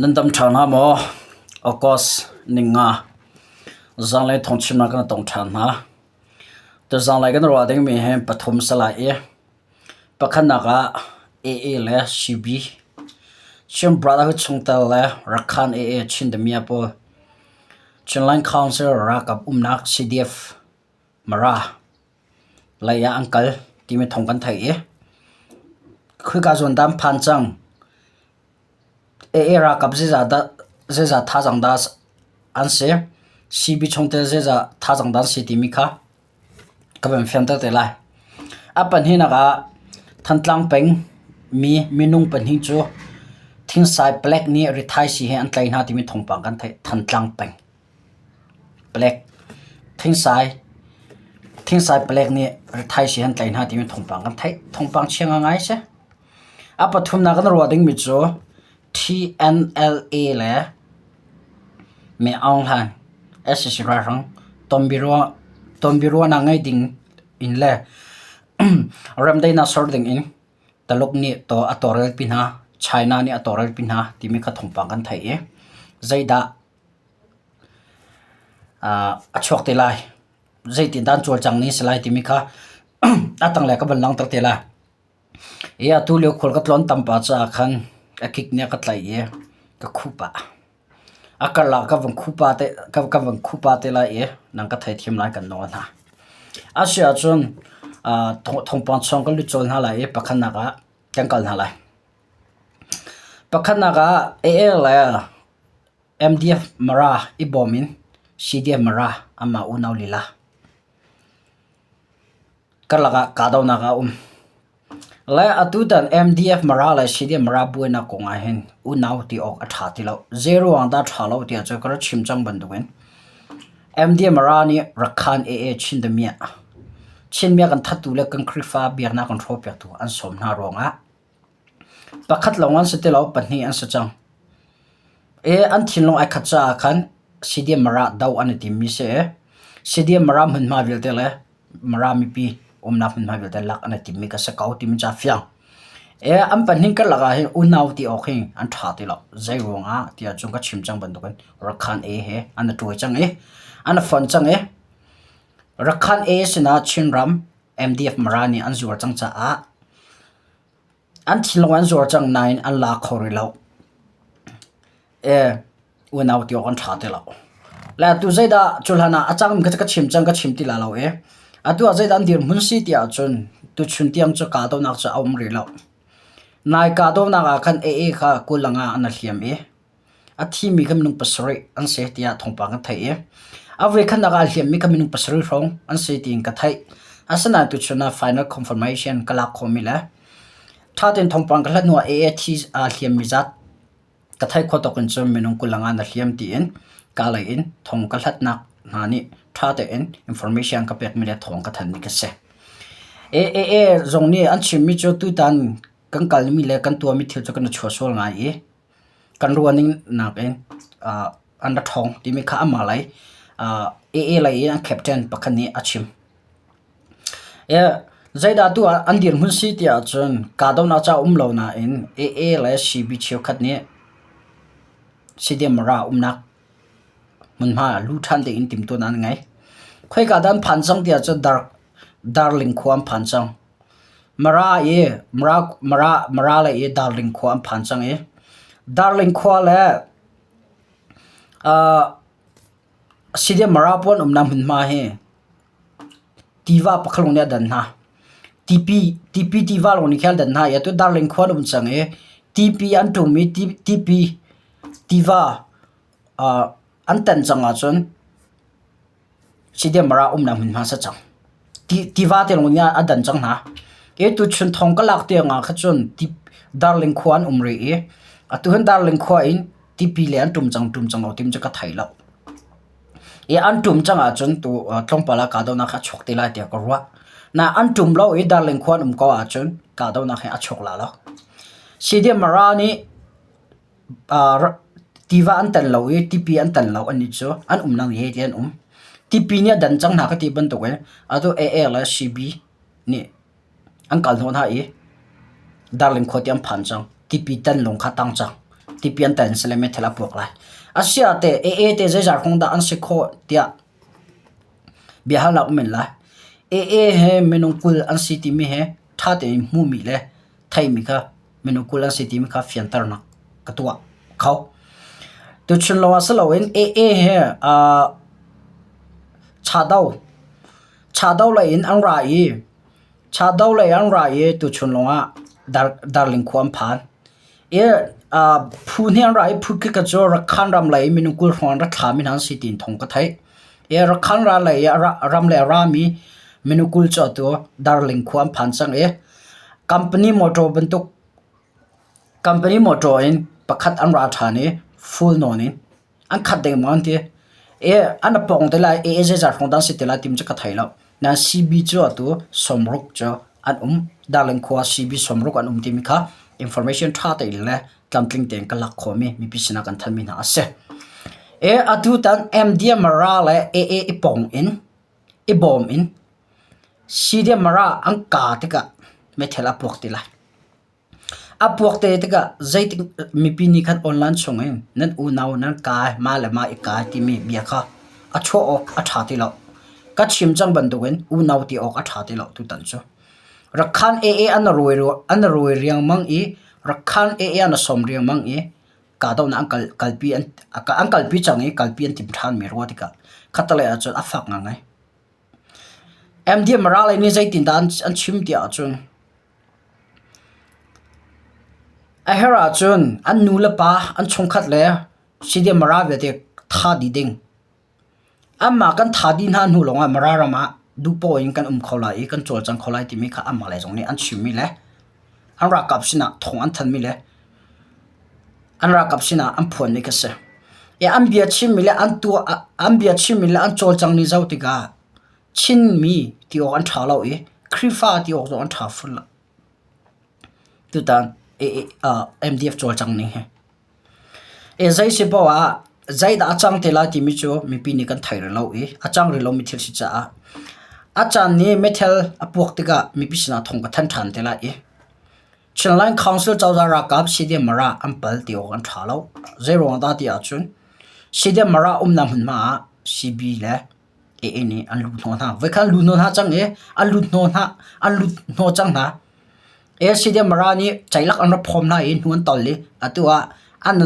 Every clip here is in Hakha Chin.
Nan dam ṭha hna maw? August ninga zanlei thawngchimnak kan tong ṭhan hna. Tuzanglei kan ruah dingmi hi pathum si lai i pakhatnak ah AA le CB, Chin Brotherhood chungtel le Rakhan AA Chin Damiah pawl, Chinland Council ralkap umnak CDF Mara lei ah an kal timi thawng kan theih i khika zawn dah an phan cang. AA ralkap zeizah dah zeizah thazaang dah an si, CB chungtel zeizah thazaang dah an si timi kha ka van fianter te lai. A pahnihnak ah Thantlang peng mi minung pahnih cu thingsai palek nih rithaisii he an tlaih hna timi thawngpang kan theih. Thantlang peng palek thingsai thingsai palek nih rithaisii he an tlaih hna timi thawngpang kan theih. Thawngpang chia ngaingai a si. A pathumnak kan ruah dingmi cu TNLA le Me Aung Hlaing sac ralhrang tonbiaruahnak ngei ding in le remdaihnak ser ding in Taluk nih a tawlrelpi hna, China nih a tawlrelpi hna timi kha thawngpang kan theih i zeidah a chuak te lai, zeitindah an cawlcang ning a si lai timi kha a tanglei ka van langhter te lai. Hi atu lio khual ka tlawn tam pah caah khan a kik nih a ka tlaih i ka khuh pah. A karlak ka van khuh pah te ka van khuh pah te lai i nang ka theithiam lai kan nawl hna. A si ahcun thawngpang chung kan lut cawl hna lai i pakhatnak ah kan kal hna lai. Pakhatnak ah AA le MDF Mara i bawm in CDF Mara anmah unau lila. Karlak ah kahdohnak a um. Le atutan MDF Mara le CDF Mara buainak kong ah hin unau ti awk a ṭha ti lo. Zeiruang dah ṭha lo tiah cun ka rak chim cang bantukin MDF Mara nih Rakhan AA Chin damiah Chinmi a kan thattu le kan Khrihfa biaknak kan hrawhpiaktu an sawm hna ruangah pakhat lawng an si ti lo, pahnih an si cang. I an thinlung ai khat caah khan CDF Mara do an i timmi si i CDF Mara hmunhma vialte le Mara mipi umnak hmunhma vialte lak an i timmi ka si ko timi cu a fiang. E an pahnih karlak ah hin unau ti awk hi an ṭha ti lo. Zei ruangah tiah cun ka chim cang bantukin Rakhan A he an i ṭuai cang i an i fonh cang i Rakhan A sinah Chinram MDF Mara nih an zuar cang caah An thinlung an zuar cang nain an la kho rih lo. E, unau ti awk an ṭha ti lo. Le atu zeidah cu hlan ah a cangmi kha ka chim cang ka chim ti la lo i atu ah zeidah an dirhmun si ti ahcun tuchun tiang cu kahdohnak cu a um rih lo. Nai kahdohnak ah khan AA kha kulang ah an i hliam i A thimi kha minung pasarih an si tiah thawngpang kan theih i a voikhatnak ah a hliammi kha minung pasarih hrawng an si tiin ka theih. Asinain tuchun ah final confirmation ka lak khawhmi le ṭha tein thawngpang ka hlat hnuah AA thi aa hliammi zat ka theih khawh tawk in cun minung 20 ah na hliam tiin ka lei in thawng ka hlatnak hna nih ṭha tein information ka pekmi le thawng ka thanmi ka si. AAA zong nih an chimmi cu tutan kan kalmi le kan tuahmi thil cu kan i chuahsual ngai i kan ruahning nakin an ra ṭhawng timi kha amah lei AA lei i an captain pakhat nih a chim. Zeidah tu ah an dirhmun si ti ahcun kahdohnak ca um lo nain AA le CB cheukhat nih CDM Mara umnak hmunhma lu ṭhan ding in timhtuahnak an ngei. Khoika dah an phan cang ti ahcun Darling khua an phan cang. Mara i Mara Mara Mara lei i Darling khua an phan cang i Darling khua le uh, Sidia Mara pawl an umnak hmunhma hi tiva pakhat lawng nih a dan hna. Tipi tipi tiva lawng nih khin a dan hna i atu Darling khua an um cang i tipi an ṭum i tipi tiva uh, an tan cang ahcun Sidiamara umnak hmunhma si cang. Tiva te lawng nih a dan cang hna. I tuchun thong ka lak tiang ah kha cun Darling khua an um rih i atu hin Darling khua in tipi le an ṭum cang ṭum cang lo tim cu ka thei lo. I an ṭum cang ahcun tu tlawmpal ah kahdohnak kha a chuak te lai tiah ka ruah. Na an ṭum lo i Darling khua an um ko ahcun kahdohnak hi a chuak la lo. Sidiamara nih Tiva an tan lo i tipi an tan lo annih cu an umnak he ti an um. Tipi nih a dan cang hna ka ti bantuk in atu AA le CB nih an kal hnawh hna i Darling khua ti an phan cang. Tipi tan lawng kha tang cang. Tipi an tel sile meithal a puak lai. Asia te AA te zeizar kong dah an si khawh tiah biahalnak um men lai. AA he minung 20 an si timi he ṭha tein hmuhmi le theihmi kha minung 20 an si timi kha fianternak ka tuah kho. Tuchun lawngah si loin AA he uh, chado chado lei in an ra i chado lei an ra i tuchun lawngah dar darling khua an phan. I uh, phu hnih an ra i phu khi ka cu Rakhan ram lei minung 20 hrawng an ra thlami hna an si tiin thong ka theih. I Rakhan ral lei i ram le a rami minung 20 cu atu Darling khua an phan cang i company motor bantuk company motor in pakhat an ra ṭhan i full nawn in an khat dengmang an ti. I an a pawng te lai i zeizat hrawng dah an si te lai timi cu ka thei lo. Nain CB cu atu 60 cu an um. Darling khua CB 60 an um timi kha information ṭha tein le tlamtling tein ka lak khawhmi mipi sinah kan thanmi hna a si. E atu tan MDMRA le AA i pong in i bawm in CDMRA an ka tikah meithal a puak ti lai. A puak te tikah zeitik mipi nih khan online chungin nan unau nan kai mah le mah i kai timi bia kha a chuah awk a ṭha ti lo. Ka chim cang bantukin unau ti awk a ṭha ti lo tutan cu. Rakhan AA an rawi an rawi riangmang i Rakhan AA an sawm riangmang i kahdohnak an kal kalpi an an kalpi cang i kalpi an tim ṭhanmi rua tikah khattelei ahcun a fak ngangai. MDM ral nih zeitindah an, an chim ti ahcun a herh ahcun an nu le pa an chungkhat le CDM Mara vialte tha dih ding. Anmah kan tha dih hna hnu lawngah Mara ram ah duhpoah in kan um kho lai i kan cawlcang kho lai timi kha anmah lei zong nih an chimmi le an ralkap sinah thawng an thanmi le an ralkap sinah an phuanmi kha si. I an bia chimmi le an tuah an bia chimmi le an cawlcang ni zoh tikah Chinmi ti awk an ṭha lo i Khrihfa ti awk zong an ṭha fun lo. Tutan MDF cawlcang ning hi. Zei si paoh ah zeidah a cang te lai timi cu mipi nih kan thei rih lo i a cang rih lomi thil si caah a caan nih meithal a puak tikah mipi sinah thawng ka thanh ṭhan te lai i Chinland Council cozah ralkap CDM Mara an pal ti awk an ṭha lo. Zeiruang dah ti ahcun CDM Mara umnak hmunhma ah CB le AA nih an lut hnawh hna. Voikhat an lut hnawh hna cang i an lut hnawh hna an lut hnawh cang hna. ACD Mara nih ceilak an rak phawm hna i hnu an tol i atu ah an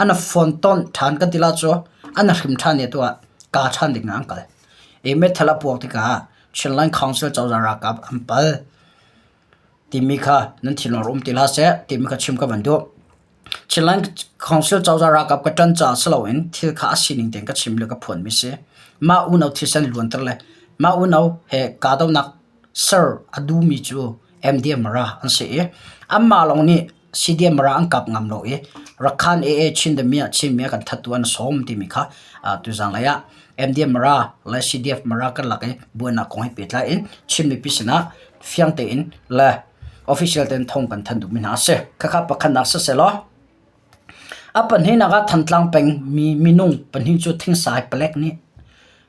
an fawn ton ṭhan kan ti la cu an hrim ṭhan i atu ah kaa ṭhan ding ah an kal. I meithal a puak tikah Chinland Council cozah ralkap an pal timi kha nan thinlung rak um ti hlah seh timi kha chim ka van duh. Chinland Council cozah ralkap ka ṭan caah si loin thil kha a sining tein ka chim le ka phuanmi si. Mah unau thisen luanter le mah unau he kahdohnak ser a duhmi cu MDM Mara an si i anmah lawng nih CDM Mara an kap ngam lo i Rakhan AA Chin the Mia Chin Mia kan thattu an sawm timi kha tuzang lei ah MDM Mara le CDF Mara kan lak i buainak kong he pehtlai in Chin mipi sinah fiang tein le official tein thawng kan thanh duhmi hna a si. Khakha pakhatnak siselaw a pahnihnak ah Thantlang peng mi minung pahnih cu thingsai palek nih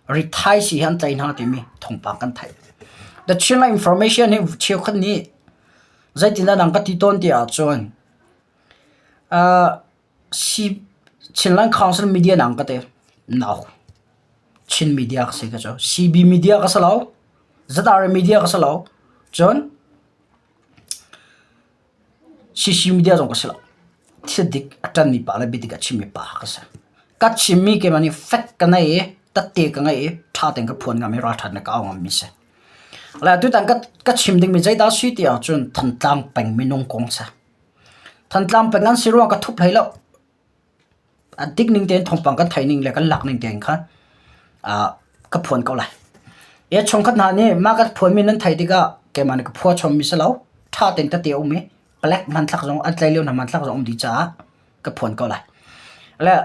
rithai sii he an tlaih hna timi thawngpang kan theih. The Chinland Information hi cheukhat nih zeitindah nang ka ti tawn ti ahcun uh, Chinland Council Media nang ka ti. No. Chin media ka si ka cu. CB media ka si lo. ZRA media ka si lo. Cun CC media zong ka si lo. Thil dik a ṭanmi pa le biadik a chimmi pa ka si. Ka chimmi keimah nih fek ka ngei i tatte ka ngei i ṭha tein ka phuan ngam i ralṭhat in ka au ngammi si. Le tutan ka, ka chim dingmi zeidah si ti ahcun Thantlang peng minung kong si. Thantlang peng an si ruang ka thup hlei lo. A dik ning tein thawngpang kan theih ning le kan lak ning tein khan ka phuan ko lai. E chungkhat hna nih mah ka phuanmi nan theih tikah keimah nih ka phua chommi si lo. Ṭha tein tete a um i palek hmanthlak zong an tlaih lio hna hmanthlak zong um dih caah ka phuan ko lai. Le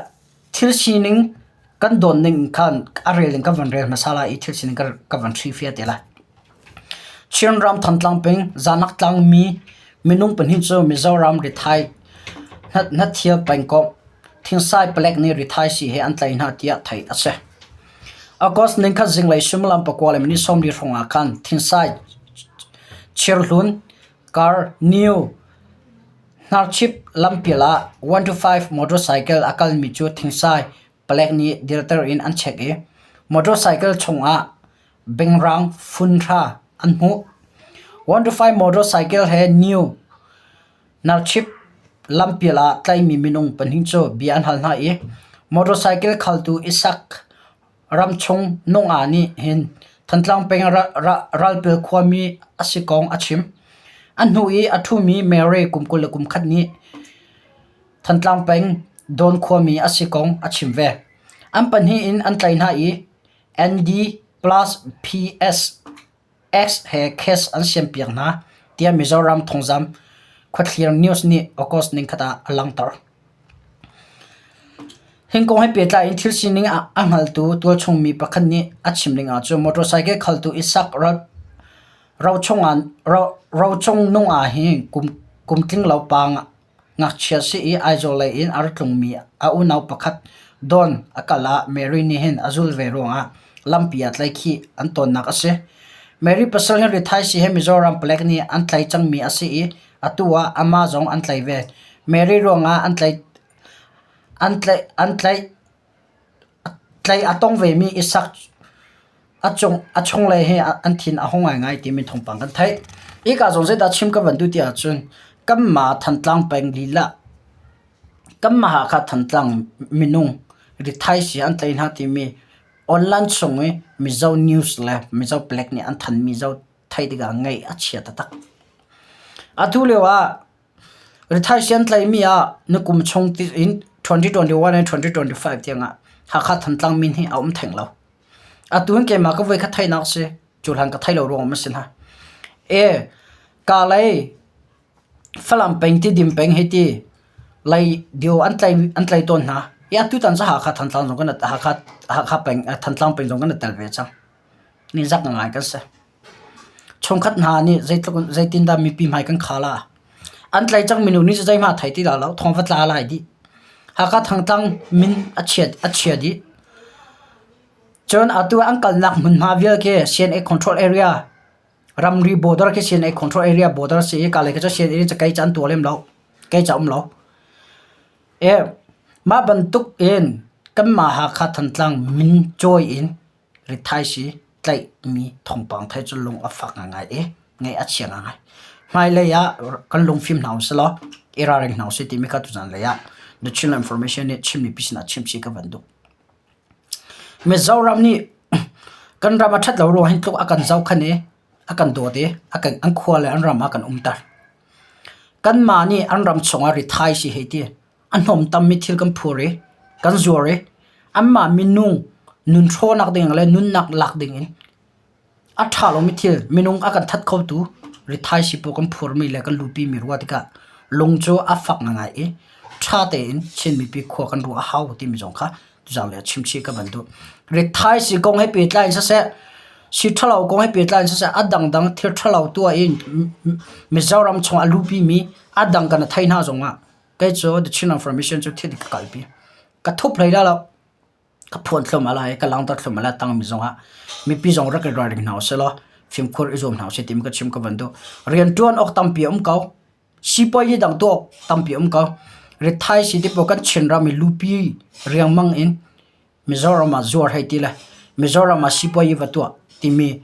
thil sining kan dawn ning khan a rel in ka van rel hmasa lai i thil sining ka van hrihfiah te lai. Chinram Thantlang peng Zanak tlangmi minung pahnih cu Mizoram rithai hnathial pengkomh Thingsai palek nih rithai sii he an tlaih hna tiah theih a si. August ningkhat zinglei suimilam pakua le minute 40 hrawng ah khan Thingsai Chirhlun kar New. Hnarchip lampial ah 125 motorcycle a kalmi cu thingsai palek nih dirter in an check i motorcycle chungah bingrang funhra an hmuh. 125 motorcycle he new Hnarchip lampial ah tlaihmi minung pahnih cu bia an hal hna i motorcycle khaltu Isak ramchung nungak nih hin Thantlang peng Ralpil khuami a si kong a chim. A hnu i a ṭhumi Mary kum 21 nih Thantlang peng Dawn khuami a si kong a chim ve. An pahnih in an tlaih hna i ND plus PS X he case an siampiak hna, tiah Mizoram thawngzamh Khuathlir News nih August nikhat ah a langhter. Hi kong he pehtlai in thil sining a hngaltu tualchung mi pakhat nih a chim ning ahcun motorcycle khaltu Isak Rochung ah hi kum tling lo pa Ngakchia si i Aizawl lei in a ra tlungmi a unau pakhat Don a kal ah Mary nih hin a zul ve ruangah lampi ah tlaihkhih an tawnnak a si. Mary pasal hi rithaisii he Mizoram palek nih an tlaih cangmi a si i atu ah amah zong an tlaih ve. Mary ruangah an tlaih an tlaih an tlaih Tlaih a tong vemi Isak a chunglei hi an thin a hung ngaingai timi thawngpang kan theih. Hika zawn zeidah chim ka van duh ti ahcun kanmah Thantlang peng lila kanmah Hakha Thantlang minung rithaisii an tlaih hna timi online chung i Mizo news le Mizo palek nih an thanmi zoh theih tikah ngaih a chia taktak. Atu lio ah Rithaisii an tlaihmi ah nikum chung in 2021 in 2025 tiangah Hakha Thantlang min hi a um theng lo. Atu in keimah ka voi khat theihnak a si. Cu hlan ka thei lo ruangah a si hna. E ka lei Falam peng Tidim peng hi ti lei dio an tlai an tlai tawn hna. I atu tan cu Hakha Thantlang zong kan Hakha Hakha peng Thantlang peng zong kan i tel ve cang. Ni zak ngai kan si. Chungkhat hna nih zeitluk zeitindah mipi hmai kan kha la? An tlaih cang minung nih zeihmah thei ti lo, thong va tla lai dih. Hakha Thangtlang min a chiat a chia dih. Cun atu an kalnak hmunhma vial khi CNA control area ramri border khi CNA control area border si i kalay khi cu CNA cu kei ca an tuah lem lo. Kei ca um lo. E mah bantuk in kanmah Hakha Thantlang min cawi in rithaisii tlaihmi thawngpang theih cu lung a fak ngaingai i ngaih a chia ngaingai. Hmailei ah kan lungfim hna usih law i ralring hna usih timi kha tuzan lei ah The Chinland Information nih Chin mipi sinah chimchih ka van duh. Mizoram nih kan ram a ṭhat lo ruang hin tluk a kan zohkhenh i a kan dawt i a kan an khua le an ram ah a kan umter. Kanmah nih an ram chungah rithaisii hei ti A hnawmtammi thil kan phur i kan zuar i anmah minung nun hrawhnak ding le nunnak lak dingin a ṭha lomi thil minung a kan that khotu rithaisii pawl kan phurmi le kan luhpimi ruah tikah lung cu a fak ngaingai i ṭha tein Chin mipi khua kan ruah a hau timi zong kha tuzaan lei ah chimchih ka van duh. Rithaisii kong he pehtlai in siseh, sii ṭhalo kong he pehtlai in siseh, a dangdang thil ṭhalo tuah in Mizoram chung a luhpimi a dang kan i thei hna zongah Kei cu The Chin Information cu thil ka kalpi. Ka thup hlei la lo. Ka phuan thluahmah lai, ka langhter thluahmah lai tangmi zongah mipi zong rak i ralring hna usih law fimkhur i zuam hna usih timi ka chim ka van duh. Rianṭuan awk tampi a um ko. Sipuazi dang tuah awk tampi a um ko. Ritthai si ti pawl kan Chinram i lupi riangmang in Mizoram ah zuar hei ti le Mizoram ah sipuazi va tuah timi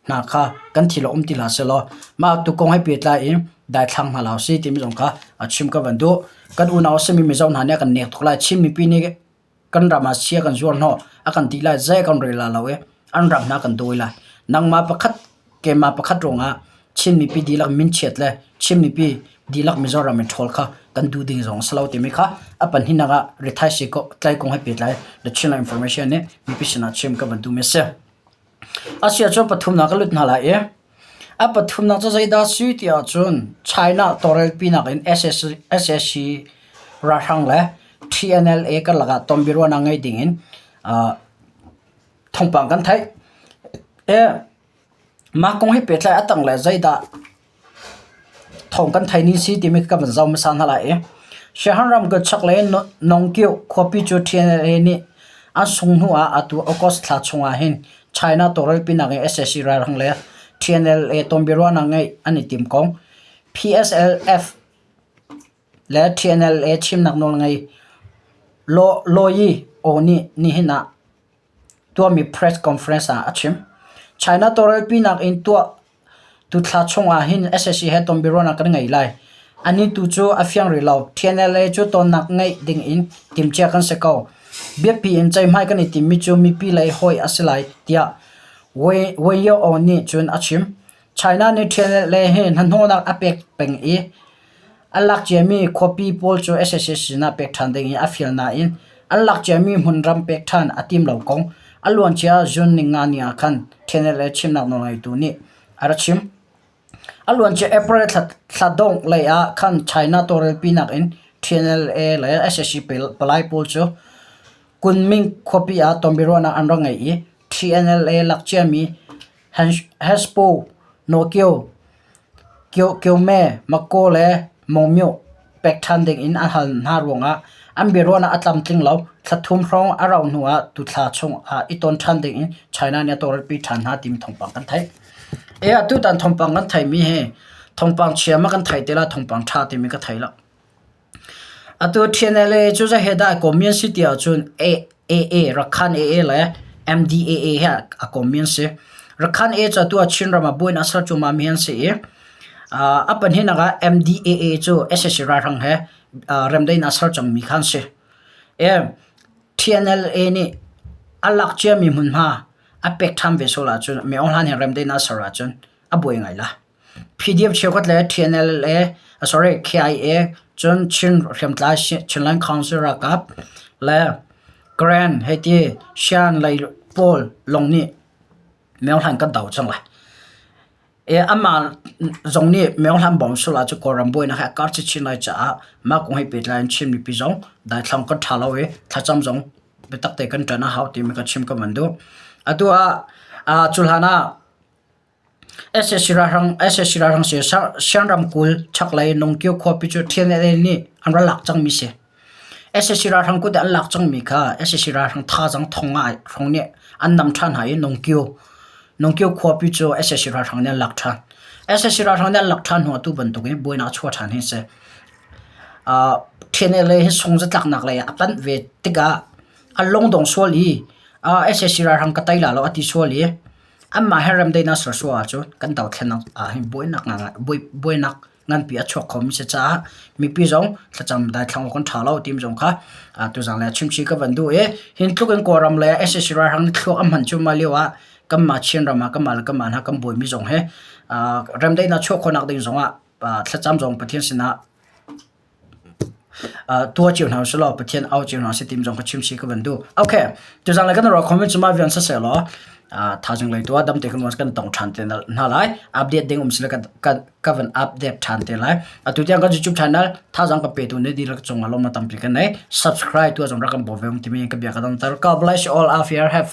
hna kha kan thil a um ti hlah sehlaw mah tu kong he pehtlai in daithlang hna hlah usih timi zong kha a chim ka van duh. Kan unau a simi Mizo hna nih a kan nek tuk lai. Chin mipi nih kan ram ah sia kan zuar hnawh a kan ti lai zei kan rel lai lo i an ram hna kan dawi lai. Nangmah pakhat keimah pakhat ruangah Chin mipi dihlak minchiat le Chin mipi dihlak Mizoram in ṭhawl kha kan duh ding zong a si lo timi kha a pahnihnak ah rithaisii tlai kong he pehtlai The Chinland Information nih mipi sinah chim ka van duhmi a si. A si ahcun pathumnak ka lut hna lai i a pathumnak cu zeidah a si ti ahcun China tawlrelpinak in SAC ralhrang le TNLA karlak ah tonbiaruahnak ngei dingin thawngpang kan theih. Mah kong he pehtlai a tang le zeidah thawng kan thei ning si timi ka van zoh hmasa hna lai i Siahan ramkulh chaklei Nongkio khuapi cu TNLA nih an sungh hnu ah atu August thla chung ah hin China tawlrelpinak in sac ralhrang le TNLA tonbiaruahnak ngeih an i tim kong PSLF. le TNLA chimnak nawlngei Law Yi Oo nih nihin ah tuahmi press conference ah a chim. China tawlrelpinak in tuah tuthla chung ah hin sac he tonbiaruahnak kan ngei lai. Anih tu cu a fiang rih lo. TNLA cu tonnak ngeih ding in timhcia kan si ko. Biapi in ceihmai kan i timmi cu mipi lei hawi a si lai, tiah Wei Yo nih cun a chim. China nih TNLA hi hnahnawhnak a pek peng i a lak ciami khuapi pawl cu sac sinah pek ṭhan ding in a fial nain an lak ciami hmunram pek ṭhan a tim lo kong a luancia June ninga ni ah khan TNLA chimnak nawlngeitu nih a rak chim. A luancia April thla dongh lei ah khan China tawlrelpinak in TNLA le sac palai pawl cu Kunming khuapi ah tonbiaruahnak an rak ngei i TNLA lak ciami Hespo, Nokio, Kyome, Mako le Mongmyo pek ṭhan ding in an hal hna ruangah an biaruahnak a tlamtling lo. Thla thum hrawng a rauh hnuah tuthla chung ah i ton ṭhan ding in China nih a tawlrelpi ṭhan hna timi thawngpang kan theih. E atutan thawngpang kan theihmi hi thawngpang chia ma kan thei te la thawngpang ṭha timi ka thei lo. Atu TNLA cu zei dah a kawmmi an si ti ahcun AA, Rakhan AA le MDAA he a kawmmi an si. Rakhan A cu atu ah Chinram ah buainak a ser cuahmah mi an si i a pahnihnak ah MDAA cu sac ralhrang he remdaihnak a ser cangmi kha an si. TNLA nih a lak ciami hmunhma a pek ṭhan ve sual ahcun Min Aung Hlaing he remdaihnak a ser ahcun a buai ngai lai. PDF cheukhat le TNLA, sorry KIA cun Chin hriamtlai Chinland Council ralkap le Karen hei ti Shan lei pawl lawng nih Myohlan kan do cang lai. E amah zong nih Myohlan bawm sul ah cu Kawlram buainak he a kar chinchin lai caah mah kong he pehtlai in Chin mipi zong daithlang kan ṭha lo i thlacam zong biatak te kan ṭan a hau timi ka chim ka van duh. Atu ah cu hlan ah Sac ralhrang Shan ramkulh chaklei Nongkio khuapi cu TNLA nih an rak lak cangmi si. Sac ralhrang kut in an lak cangmi kha sac ralhrang thazaang thong nga hrawng nih an nam ṭhan hna i Nongkio Nongkio khuapi cu sac ralhrang nih an lak ṭhan. Sac ralhrang nih an lak ṭhan hnu ah tu bantukin buainak a chuah ṭhan hi a si. TNLA hi sung zatlaknak lei ah a panh ve tikah a lungdong sual i sac ralhrang ka tei la lo a ti sual i Anmah he remdaihnak sersual ahcun kan dothlennak ah hin buainak buainak nganpi a chuak khomi si caah mipi zong thlacam daithlang awk kan ṭha lo timi zong kha tuzang le chimchih ka van duh i hin tluk in Kawlram le sac ralhrang nih thluak a hman cuahmah lio ah kanmah Chinram ah kanmah le kanmah hna kan buaimi zong hi remdaihnak chuah khawhnak ding zongah thlacam zong Pathian sinah Tuah cio hna usih law Pathian au cio hna usih timi zong kha chim si ka van duh. Okay, tuzaan le kan ruah comment cu mah vian siseh law thaizing lei tu ah dam te kan kan tong ṭhan te hna lai. Update ding um sile ka van update ṭhan te lai. Atu tiang kan YouTube channel thazaang ka petu ne dihlak cung ah lawmnak tampi kan nei. Subscribe tu zong rak kan bawm ve timi ka bia ka dongter. God bless you all out here. Have fun.